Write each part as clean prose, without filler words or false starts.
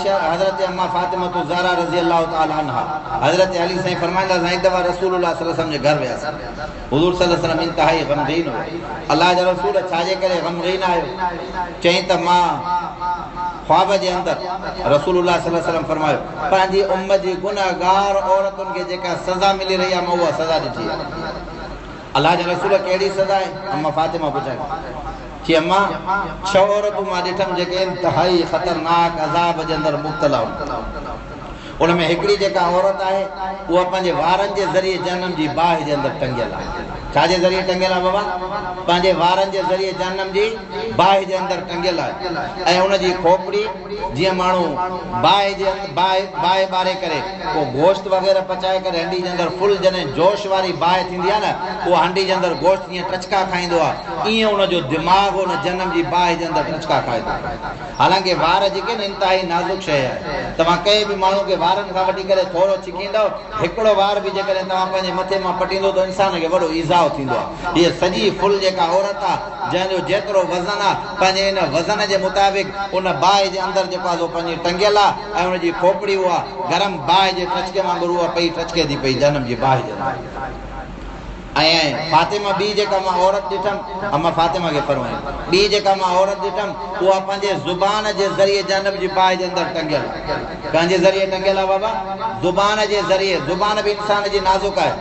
حضرت اما فاطمة الزهرا رضي الله تعالٰي عنها حضرت علي سائين فرمائن ٿا اسان هڪ دفعا رسول الله صلي الله عليه وسلم جي گهر وياسين حضور صلي الله عليه وسلم انتهائي غمگين هيا الله جا رسول ڇا جي ڪري غمگين آهيو چيائين ته مان خواب جي اندر رسول الله صلي الله عليه وسلم فرمايو پنهنجي امت جي گنهگار عورتن کي جيڪا سزا ملي رهي آهي مان اها سزا ڏٺي آهي الله جا رسول ڪهڙي سزا آهي؟ اما فاطمه پڇيس. چي اما ڇهه عورتون مان ڏٺم جيڪي انتهائي خطرناڪ عذاب جي اندر مبتلا هيون. ان ۾ هڪڙي جيڪا عورت آهي اها پنهنجي وارن جي ذريعي جهنم جي باهه جي اندر ٽنگيل آهي. ڇا جي ذريعي ٽنگيل آهي بابا؟ پنهنجي وارن جي ذريعي جهنم جي باهه جي اندر ٽنگيل آهي ۽ ان جي کوپڙي جيئن ماڻهو باهه جي باهه باهه ٻاري ڪري پوء گوشت وغيره پچائي ڪري هنڊي جي اندر فل جڏهن جوش واري باهه ٿيندي آهي نه اها هنڊي جي اندر گوشت جيئن ٽچڪا کائيندو آهي ايئن ان جو دماغ ان جهنم جي باهه جي اندر ٽچڪا کائي ٿو. حالانڪه وار جيڪي آهن انتهائي نازڪ شيء آهي. توهان ڪنهن به ماڻهو کي وارن کان وٺي ڪري ٿورو ڇڪيندؤ هڪڙو وار به جيڪڏهن توهان پنهنجي مٿي مان پٽيندو ته انسان کي وڏو ايذاء ٿيندو آهي. هيء سڄي فل جيڪا عورت آهي جنهن جو جيترو وزن آهي پنهنجي ان وزن جي مطابق ان باهه جي اندر جيڪو آهي سو پنهنجي ٽنگيل آهي ۽ ان جي کوپڙي اها گرم باهه جي ٽچڪي وانگر اها پئي ٽچڪي ٿي پئي جهنم جي باهه جي اندر. ۽ فاطمه ٻي جيڪا مان عورت ڏٺم، اما فاطمه کي فرمايو، ٻي جيڪا مان عورت ڏٺم اها پنهنجي زبان جي ذريعي جهنم جي باهه جي اندر ٽنگيل آهي. ڪنهن جي ذريعي ٽنگيل آهي بابا؟ زبان جي ذريعي. زبان به انسان جي نازڪ آهي.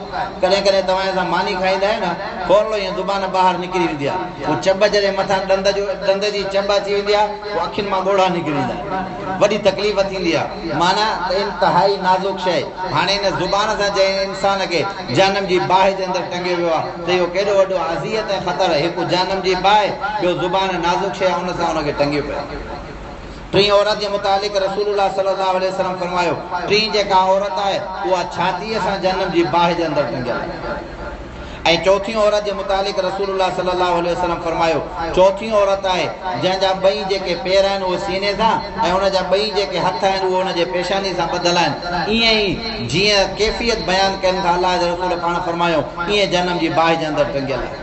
ڪڏهن ڪڏهن توهان اسان ماني کائيندا آهيون نه، ٿورڙو ائين زبان ٻاهر نڪري ويندي آهي. پوء چٻ جڏهن مٿان ڏند جو ڏند جي چٻ اچي ويندي آهي، پوء اکين مان ڳوڙها نڪري ايندا آهن. وڏي تڪليف ٿيندي آهي. معنيٰ ته انتهائي نازڪ شيء. هاڻي ان زبان سان جنهن انسان کي جهنم جي باهه جي اندر ٽنگيو ويو آهي ته اهو ڪيڏو وڏو اذيت ۽ خطر آهي. هڪ جهنم جي باهه، ٻيو زبان نازڪ شيء آهي ان سان ان کي ٽنگيو پيو آهي. ٽين عورت جي متعلق رسول الله صلي الله عليه وسلم فرمايو، ٽين جيڪا عورت آهي اها ڇاتيء سان جهنم جي باهه جي اندر ٽنگيل آهي. ۽ چوٿين عورت جي متعلق رسول الله صلي الله عليه وسلم فرمايو، چوٿين عورت آهي جنهن جا ٻئي جيڪي پير آهن اهي سيني سان ۽ ان جا ٻئي جيڪي هٿ آهن اهي ان جي پيشاني سان ٻڌل آهن ائين ئي جيئن ڪيفيت بيان ڪن ٿا الله جي رسول پاڻ فرمايو ائين جهنم جي باهه جي اندر ٽنگيل آهي.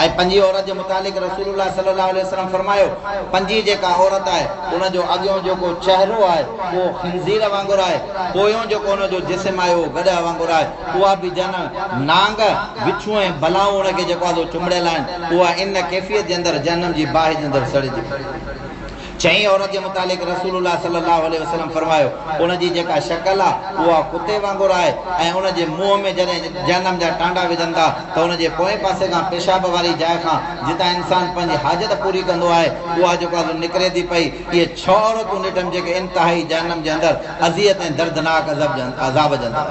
۽ پنجين عورت جي متعلق رسول الله صلي الله عليه وسلم فرمايو، پنجين جيڪا عورت آهي، ان جو اڳيون جيڪو چهرو آهي، اهو خنزير وانگر آهي، پويون جيڪو ان جو جسم آهي، اهو گڏهه وانگر آهي، اها به ڄڻ نانگ، وڇون ۽ بلائون ان کي جيڪو آهي سو چنبڙيل آهن، اها ان ڪيفيت جي اندر جهنم جي باهه جي اندر سڙجي پئي. ڇهين عورت جي متعلق رسول الله صلي الله عليه وسلم فرمايو، ان جي جيڪا شڪل آ اها ڪتي وانگر آهي ۽ ان جي منهن ۾ جڏهن جهنم جا ٽانڊا وجهن ٿا ته ان جي پوئين پاسي کان پيشاب واري جاء کان جتان انسان پنهنجي حاجت پوري ڪندو آهي اها جيڪو آ سو نڪري ٿي پئي. اهي ڇهه عورتون ڏٺم جيڪي انتهائي جهنم جي اندر اذيت ۽ دردناڪ عذاب جي اندر.